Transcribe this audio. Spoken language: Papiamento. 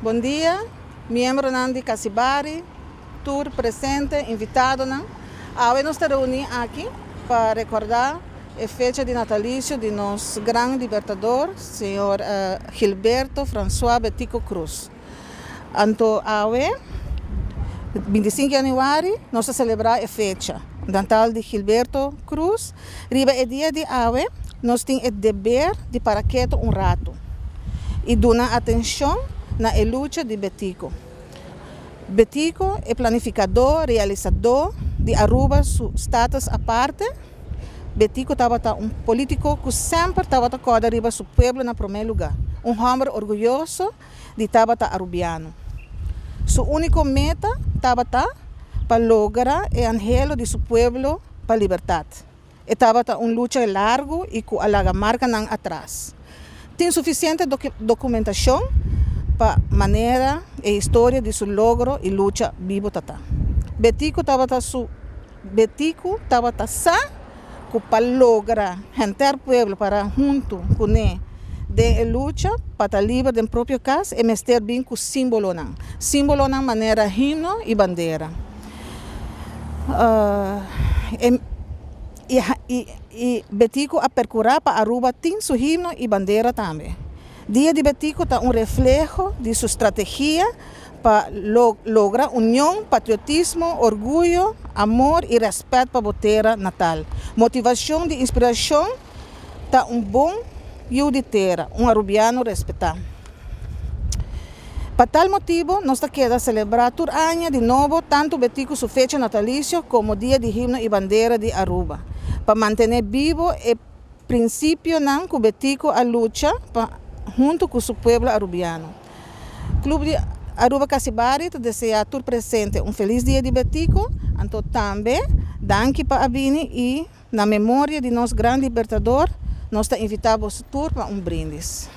Bon dia, miembronan di Casibari, tur presente, invitadonan. Awe nos ta reuni aki pa recorda e fecha di natalicio di nos gran libertador, señor Gilberto Francois Betico Croes. Anto awe, 25 januari, nos ta celebra e fecha natal di Gilberto Croes. Riba e dia di awe, nos tin e deber di para keto un rato y duna atencion na e lucha di Betico. Betico e planificador, realizador di Aruba su status aparte. Betico tabata un politico cu semper tabata corda riba su pueblo na prome lugar. Un homber orguyoso di tabata Arubiano. Su unico meta tabata pa logra e anhelo di su pueblo pa libertad. E tabata un lucha largo y cu a laga marcanan atras. Tin suficiente documentacion pa manera e historia di su logro y lucha bibo tata. Betico tabata sa cu pa logra henter pueblo para hunto cune den e lucha pa ta liber den propio cas e mester bin cu simbolonan. Simbolonan manera himno y bandera. Y Betico a percura pa Aruba tin su himno y bandera tambe. Dia di Betico ta un refleho di su strategia pa logra union, patriotismo, orguyo, amor y respet pa bo tera natal. Motivacion di inspiracion ta un bon yiu di tera, un Arubiano respeta. Pa tal motibo, nos ta keda celebra tur aña di nobo tanto Betico su fecha natalicio como Dia di Himno y Bandera di Aruba, pa mantene bibo e principionan cu Betico a lucha pa hunto cu su pueblo Arubiano. Club di Aruba Casibari ta desea tur presente un feliz Dia di Betico, anto tambe danki pa a bini y na memoria di nos gran libertador, nos ta invita boso tur pa un brindis.